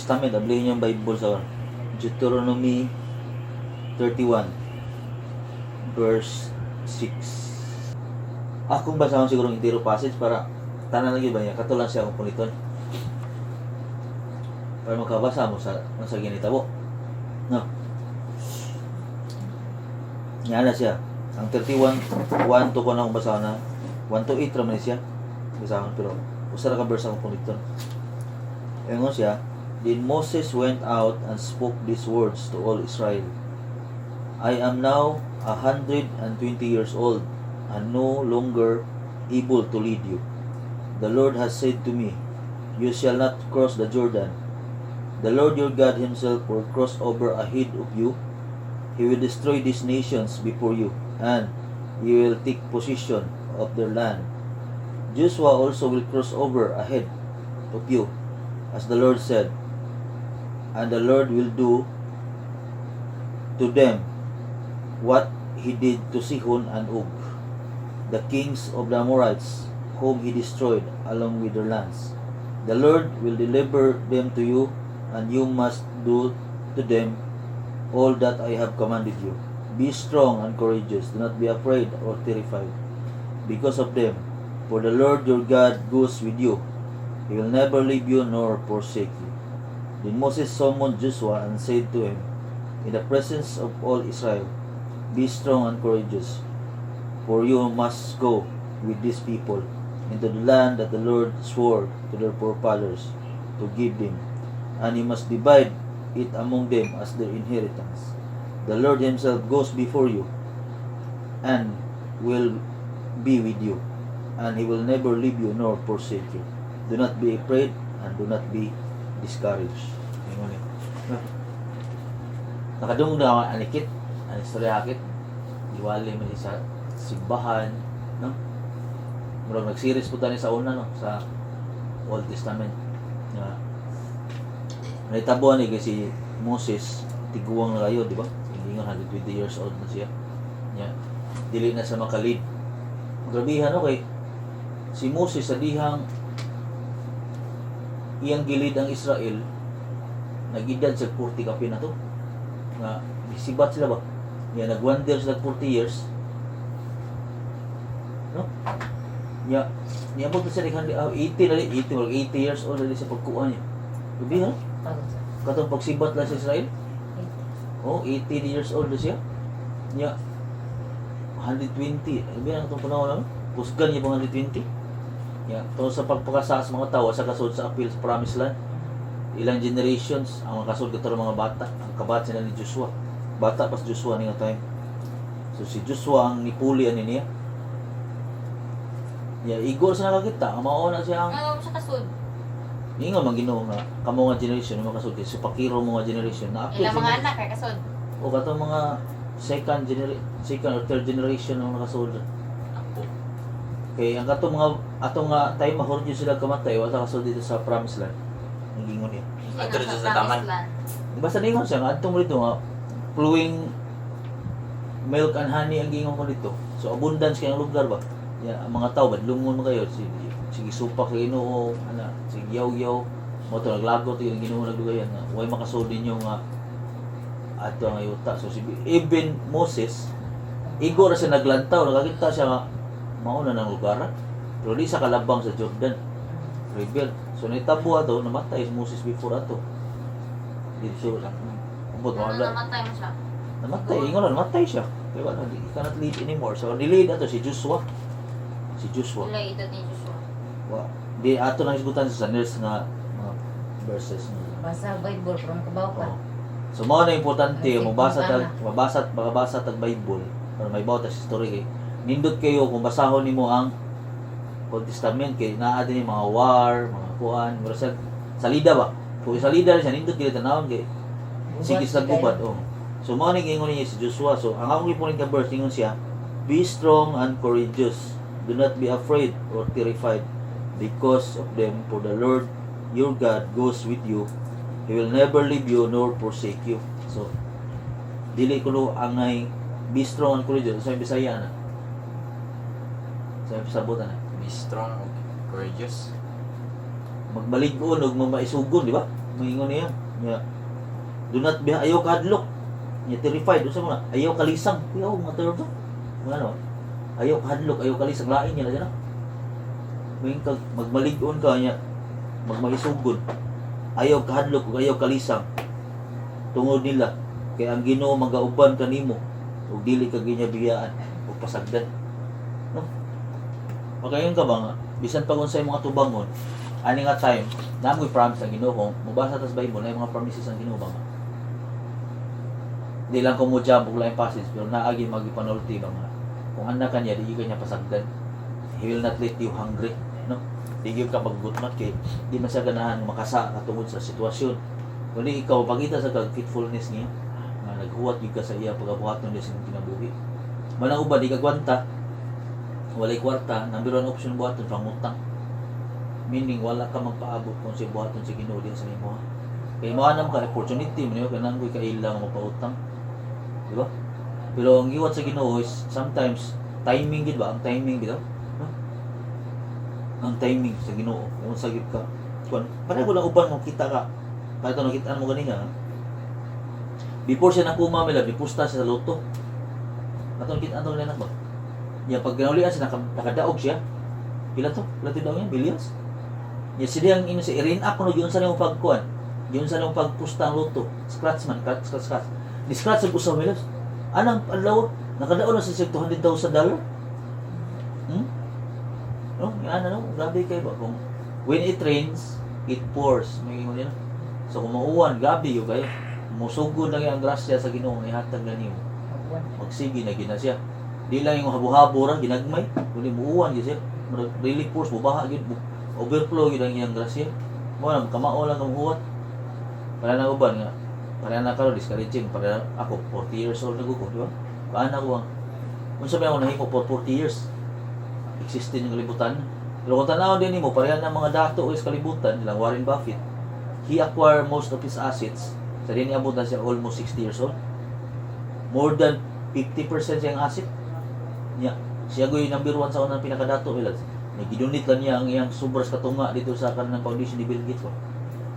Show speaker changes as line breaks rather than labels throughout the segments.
Testament, ablihin niyo ang Bible sa Deuteronomy 31 verse 6. Akong basahon siguro ang entero passage para tanan lagi ba niya, kato lang siya akong puniton. Para makabasa mo sa sa ginitabo. No. Yan na siya. Ang 31, 1 to ko na akong basahon na. 1 to 8 raman siya. Basahon pero usa ra ka verse akong puniton. Ingon siya, "Then Moses went out and spoke these words to all Israel. I am now 120 years old and no longer able to lead you. The Lord has said to me, 'You shall not cross the Jordan.' The Lord your God himself will cross over ahead of you. He will destroy these nations before you, and you will take possession of their land. Joshua also will cross over ahead of you, as the Lord said. And the Lord will do to them what he did to Sihon and Og, the kings of the Amorites, whom he destroyed along with their lands. The Lord will deliver them to you, and you must do to them all that I have commanded you. Be strong and courageous. Do not be afraid or terrified because of them, for the Lord your God goes with you. He will never leave you nor forsake you." Then Moses summoned Joshua and said to him, in the presence of all Israel, "Be strong and courageous, for you must go with these people into the land that the Lord swore to their forefathers to give them, and you must divide it among them as their inheritance. The Lord himself goes before you and will be with you, and he will never leave you nor forsake you. Do not be afraid and do not be discouraged." Ingon ni. Nakadungog na ako anikit, ang istorya akit. Giwali man sa simbahan, no? Murag nag-series po tani sa una, no, sa Old Testament. Nga nahitabo ani kay si Moses tiguang na kayo, di ba? Hindi nga 120 years old na siya. Nya, dili na sa makalid. Grabihan, no, kay si Moses sa dihang iyang gilid ang Israel, nag-edad sa 40 kapin na to. Nga sibat sila ba? Nya nagwander sila 40 years. No? Nya niabot na siya 80 na 80 or 80 years old na sa pagkuha niya. Grabihan.
Pagod sa.
Katong pagsibat lang sa Israel. Oh, 80 years old na siya. Nya 120. Grabe ang itong panahon, ano? Kusgan niya pang 120. Ya, to sa pagpakasa sa mga tao sa kasud sa apil sa Promised Land. Ilang generations ang makasud kato mga bata, ang kabat sila ni Joshua. Bata pa si Joshua ni nga time. So si Joshua ang nipuli ani niya. Ya, igor sa nakakita, ang mao na siya ang
Ano mo siya kasud?
Ingon man Ginoo nga kamo nga generation mo kasud kay supakiro mo nga generation na apil
Ilang
sa
mga anak kay kasud.
O katong mga second or third generation ang nakasud.
Ako.
Kay ang katong mga atong nga time mahurot yun sila kamatay, wa sa kasud dito sa Promised Land. Ang gingon niya.
Adto dito sa taman.
Basta ningon siya nga adtong dito nga flowing milk and honey ang gingon ko dito. So abundance kay ang lugar ba. Ya, ang mga tao badlungon man kayo sige sige supak sa Ginoo ana sige yaw-yaw mo to naglagot yung Ginoo nagdugayan nga way makasud ninyo nga adto ang yuta. So si even Moses igo ra siya naglantaw, nakakita siya nga mao na ng lugar, ah. Pero di sa kalabang sa Jordan River. So nitabo ato, namatay si Moses before ato. Dito ambot
Ano,
wala.
namatay mo siya?
Namatay, ingon na namatay siya. Kaya wala, he cannot lead anymore. So nilid ato si Joshua. Si Joshua.
Ila edad ni Joshua.
Wa di ato nang isgutan sa nurse nga mga verses.
Basa Bible from kabaw ka.
Oo. So mao na importante
Ay,
mabasa tag
bana.
Mabasa makabasa tag Bible para may ta sa story kay nindot kayo kung basahon nimo ang Old Testament kay naa din mga war, mga kuan, mura sa salida ba? Kung salida rin siya nindot kay tanawon kay sige sa gubat, oh. So mao ni giingon niya si Joshua. So ang akong gipunit nga verse, ingon siya, "Be strong and courageous. Do not be afraid or terrified because of them, for the Lord your God goes with you. He will never leave you nor forsake you." So dili kuno angay be strong and courageous sa Bisaya na. Sa sabot na.
Be strong, courageous.
Magbalig-on ug mamaisugon, di ba? Moingon niya. Nya, do not be, ayaw kahadlok. Nya terrified unsa mo na? Ayaw kalisang. Kuya, mga term to. Mga ano? Ayaw kahadlok, ayaw kalisang, lain niya na siya na. Moingon ka magmalig-on ka niya, magmaisugon. Ayaw kahadlok ug ayaw kalisang. Tungod nila kay ang Ginoo magauban kanimo ug dili ka ginya biyaan ug pasagdan. No? Makaingon ka ba nga bisan pag unsay mga tubangon ani nga time, naa mo'y promise ang Ginoo? Kung mobasa ta sa Bible, naay mga promises ang Ginoo ba nga di lang ko mo jump og laing passage, pero naagi magipanulti ba nga kung anak ka niya, di ka niya pasagdan. He will not let you hungry, no? Di gyud ka paggutmat kay di man siya ganahan makasa ka tungod sa sitwasyon, kundi ikaw pagita sa kag faithfulness niya nga naghuwat gyud ka sa iya pagabuhaton niya sa imong kinabuhi. Manang uban di ka gwanta, walay kwarta, number one option buhaton pangutang, meaning wala ka magpaabot kung sa buhaton sa Ginoo diha sa imo. Kay mo anam ka opportunity mo niyo kanang koy kaila nga mapautang, di ba? Pero ang giwat sa Ginoo is sometimes timing gid ba, ang timing bitaw, no? Ang timing sa Ginoo kung sa gid ka kuan pareho lang uban mo kita ka kahit ano nakita mo ganina before siya nakuma mila mipusta siya sa lotto. Atong kita atong anak ba niya, pag ginaulian siya nakadaog siya. Pila to? Pila to daw niya? Billions niya. Siya ang ino si Irene ako no, giunsa nimo pagkuan, giunsa nimo pagpusta ang lotto, scratch man, scratch, scratch, scratch, ni scratch og usa milos anang adlaw nakadaog na siya $200,000. No, yan ano, grabe kayo ba kung when it rains, it pours. May ingon niya. So kung mauwan, grabe yun kayo. Musugod lang ang grasya sa Ginoo nga ihatag na nimo. Magsige na gina siya. Di lang yung habo-habo ra ginagmay, kundi muuwan gyud siya. Murag really pours, mubaha gyud, overflow gyud ang iyang grasya. Mo na kamao lang ang huwat. Para na uban nga para na karon discouraging para ako, 40 years old na ko, di ba? Paano ako ang unsa ba ako nahimo for 40 years? Existing yung kalibutan. Pero kung tanaw din nimo, pareha ng mga dato is kalibutan, nilang Warren Buffett, he acquired most of his assets sa din niabot na siya almost 60 years old. More than 50% siyang asset. Niya, siya goy number one sa unang pinakadato nila. Nagidonate lang niya ang iyang sobras katunga dito sa kanang foundation ni Bill Gates ba.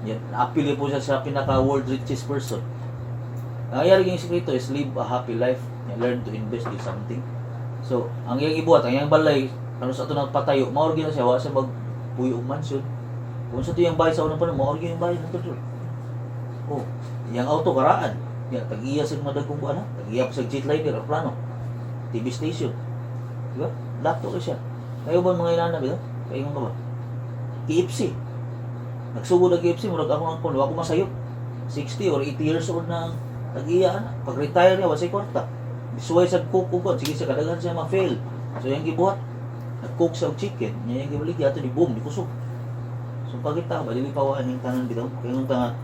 Yan, naapil po siya sa pinaka world richest person. Ang nangyari yung sekreto is live a happy life. Yan, learn to invest in something. So, ang iyang ibuhat, ang iyang balay, ano sa ato nagpatayo, mao gyud na siya, wa siya magpuyo og mansion. Kung sa iyang bahay sa unang panahon, mao gyud yung bahay ng tutul. Oh, iyang auto karaan. Ya, tag-iya sa mga dagkong buwan, ha? Tag-iya pa sa jetliner, aeroplano, TV station. Di ba? Dato kay siya. Kayo ba mga inana ba? Kayo ka ba? KFC. Nagsugod ang KFC, murag ako ng kuno, ako masayop. 60 or 80 years old na ang tag-iya na. Pag retire niya, wasay kwarta. Bisuway sa cook ko, sige sa kadaghan siya ma-fail. So yung gibuhat, nag-cook siya og chicken, niya yung gibaligya, ato ni boom, di kusog. So pagkita ba, dili pa wa ang tanan bitaw. Kaya nung tanga,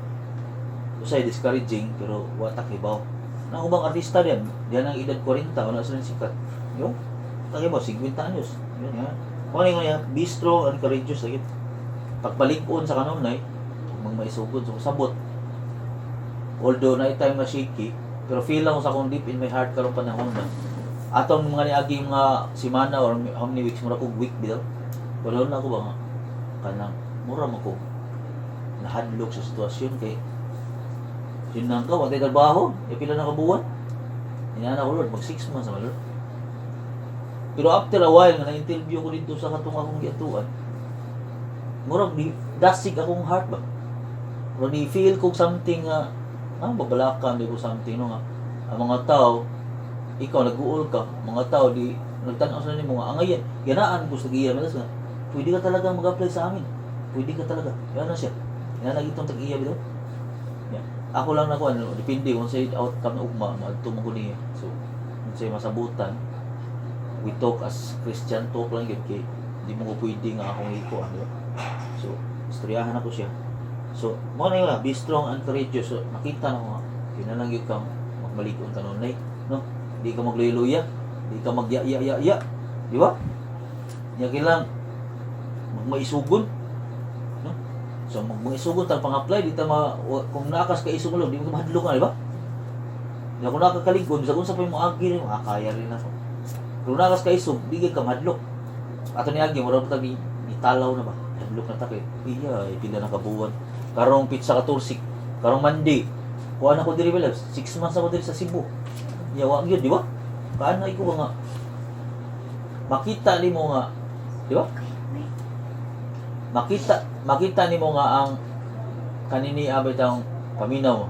usay discouraging, pero wa ta kibaw. Na ubang artista diyan, diyan ang edad 40, wala sila sikat. Yo, takibaw, 50 anyos. Yun nga. Kung ano niya, be strong and courageous. Lagi. Pagpalig-on sa kanunay, magmaisugod, so sabot. Although na time nga shaky, pero feel lang ko sa akong deep in my heart karong panahon na atong mga niaging mga semana or how many weeks, mura kog week bitaw. Wala na ako ba nga kanang mura man ko nahadlok sa sitwasyon kay yun nang ka, wala trabaho, e pila na kabuwan. Inana ko, "Lord, mag 6 months naman, Lord." Pero after a while, nga na-interview ko dito sa katong akong giatuan, murag ni dasig akong heart ba. Murag ni feel ko something nga, babalakan di ko something no nga. Ang mga tao, ikaw nag-uol ka, mga tao di nagtan-aw sa nimo nga angayan, ganaan ko sa giya malas nga. Pwede ka talaga mag-apply sa amin. Pwede ka talaga. Yan na siya. Yan na itong tag-iya bitaw. Yeah. Ako lang na ko ano, depende kung sa outcome na ugma, maadto mo ko niya. So, kung sa masabutan, we talk as Christian talk lang yun kay di mo ko pwede nga akong iko ano. So, istoryahan ako siya. So, mo na yun, be strong and courageous. So, nakita na ko nga, kinalang yun kang magmalikon kanunay, no? Di ka magluya, di ka magya ya ya ya. Di ba? Nya kilang magmaisugon. No? So magmaisugon tag pang-apply di ta ma kung naakas ka isog mo, di mo ka mahadlok ka, di ba? Di ako nakakaligod, bisag unsa pa yung moagi rin, makakaya rin ako. Kung naakas ka isog, di ka mahadlok. Ato ni agi, mura pa tag ni talaw na ba? Hadlok na ta kay iya, ay pila na kabuwan. Karong petsa 14, karong Monday. Kuan ako diri wala, 6 months ako diri sa Cebu. Nya wa gyud, di ba? Kaanay ko ba nga makita nimo nga, di ba? Makita makita nimo nga ang kanini abay taong paminaw.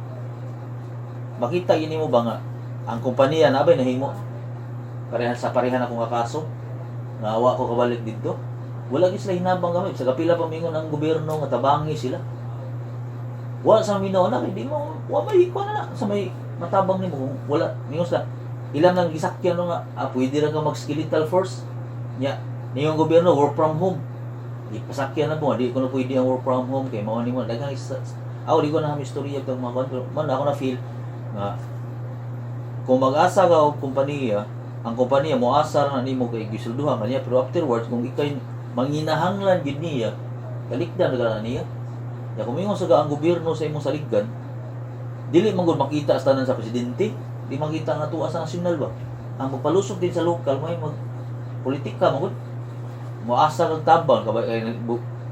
Makita gini mo ba nga ang kompanya na abay nahimo parehan sa parehan akong kaso nga wa ko kabalik didto. Wala gyud sila hinabang gamit sa kapila pa mingon ang gobyerno nga tabangi sila. Wa sa minaw na kay di mo wa may kuan na, na sa may matabang nimo kung wala mingon sila ilang nang gisakyan no nga pwede ra ka mag skeletal force nya niyong gobyerno work from home ipasakyan na po di ko na pwede ang work from home kay mao nimo daghang isa. Ako di ko na kami istorya kang mga kuan, pero man ako na feel nga kung mag-asa ka og kompanya, ang kompanya mo asa ra na nimo kay gisulduhan ka niya, pero afterwards kung ikay manginahanglan gid niya, kalikdan na ka na niya. Ya kung mingon sa ang gobyerno sa imong saliggan, dili man gud makita sa tanan sa presidente, di makita nga tuwa sa nasyonal ba. Ang magpalusot din sa lokal may mag politika man gud. Moasa kag tabang kabay kay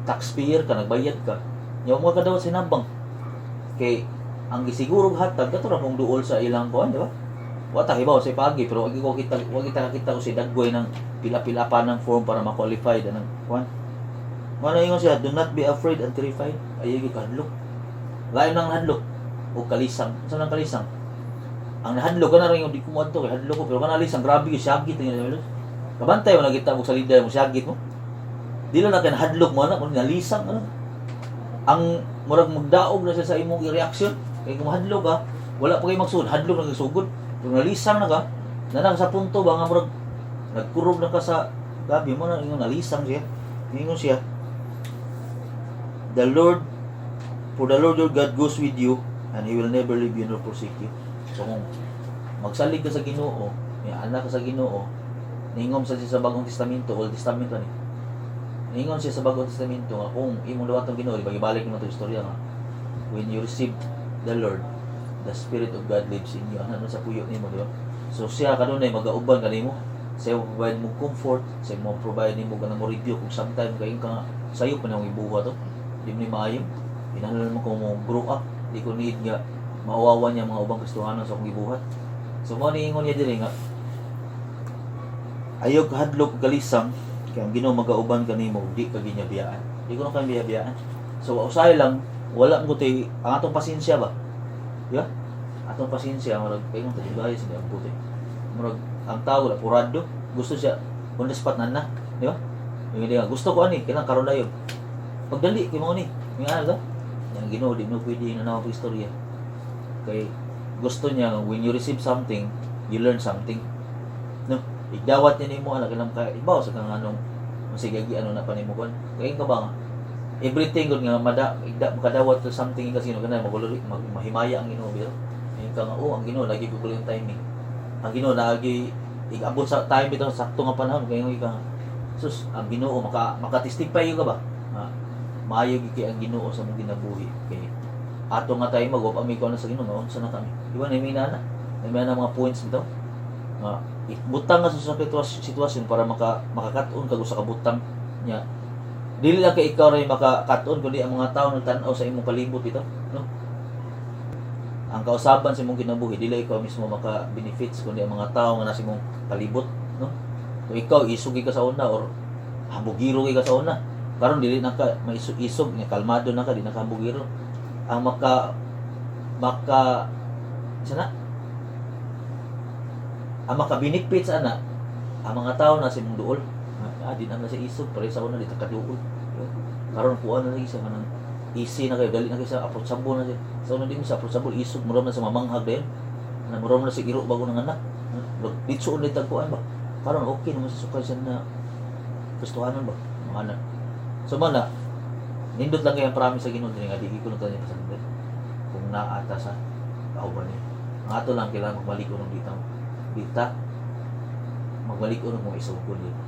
taxpayer ka, nagbayad ka. Nya mo ka dawat sinabang. Kay ang gisiguro hatag kato ra mong duol sa ilang kuan, di ba? Wa ta hibaw sa pagi pero wag ko kita wag kita kakita ko si daggoy ng pila-pila pa ng form para ma-qualify ng kuan. Mao na ingon siya, "Do not be afraid and terrified." Ayaw gyud kahadlok. Lain nang hadlok o kalisang. Unsa nang kalisang? Ang nahadlok ka na rin yung di ko moadto kay hadlok ko, pero kanalisang grabe gyud syagit nga. Kabantay mo na kita mo salida mo syagit mo. Di lang na kay nahadlok mo na, mo nalisang ano. Ang murag magdaog na siya sa imong reaction. Kay kung hadlok ka, wala pa kay magsugod, hadlok na sugod. Kung nalisang na ka, nanang sa punto ba nga murag nagkurog na ka sa gabi mo na ingon nalisang siya. Ingon siya, "The Lord, for the Lord your God goes with you and He will never leave you nor forsake you." So kung magsalig ka sa Ginoo, may anak ka sa Ginoo, ningon sa siya sa Bagong Testamento, Old Testament ni. Ningon siya sa Bagong Testamento nga kung imong dawaton Ginoo, ibalik mo to istorya nga when you receive the Lord, the Spirit of God lives in you. Ano sa puyo nimo, di ba? So siya kanunay magauban kanimo. Siya mo provide mo comfort, siya mo provide nimo kanang mo review kung sometime kayo ka nga sayo pa nang ibuhat to. Di mo ni maayo. Kinahanglan mo kung mo grow up, di ko need nga mauwawan niya mga ubang Kristohanon sa akong gibuhat. So mo ni ingon niya diri nga ayaw kahadlok ug kalisang kay ang Ginoo magauban kanimo, di ka ginyabiyaan. Di ko na kami biyabiyaan. So usahay lang wala mo tay ang atong pasensya ba. Di ba? Atong pasensya murag kay mo tadugay sa ang puti. Murag ang tao wala purado, gusto siya on the spot na na, di ba? Yung hindi nga, gusto ko ani, kailangan karon dayon. Pagdali kay mo ni, may ano to? Yang Ginoo di mo pwede na naman istorya. Kay gusto niya when you receive something, you learn something. No? Igdawat niya nimo anak ilang ka ibaw sa kang anong sige ano na pa nimo kon. Kay ka ba nga everything gud nga mada igda makadawat to something kasi no kanay magulo mag, mahimaya ang Ginoo biro. Ayun ka nga, oh, ang Ginoo lagi ko yung timing. Ang Ginoo lagi igabot sa time bitaw sakto nga panahon kay ka nga, sus, ang Ginoo maka makatestify ka ba? Nga maayo gyud kay ang Ginoo sa mong ginabuhi kay ato nga tayo mag ami ko na sa Ginoo nga unsa na kami. Di ba naimi na na? Naimi na mga points bitaw. Nga butang nga sa sitwasyon para makakat-on kag usa ka butang nya. Dili lang kay ikaw ray makakat-on kundi ang mga tao nagtan-aw sa imong palibot bitaw, no? Ang kausaban sa imong kinabuhi dili ikaw mismo maka benefits kundi ang mga tao nga nasa imong palibot, no? Kung ikaw isog ka sa una or hambugiro ka sa una, karon dili na ka maisog-isog nga kalmado na ka, di na ka hambugiro. Ang maka maka sana ang maka-benefit sa ana ang mga tao na sa imong duol. Di na na sa isog pare sa una di ta kaduol. Karon kuan na lagi sa kanang easy na kayo, dali na kayo sa approachable na siya. Sa una di mo sa approachable, isog mura na sa mamanghag din na mura na sa iro bago ng anak. Ditso ulit tagkuan ba karon okay naman sa sukay sa na Kristohanon ba mga anak. So man na nindot lang kayo ang promise sa Ginoo diri nga di ko na kanya pasagdan kung naata sa kauban niya. Ang ato lang kailangan magbalik og dita dita magbalik og mga isugod dito.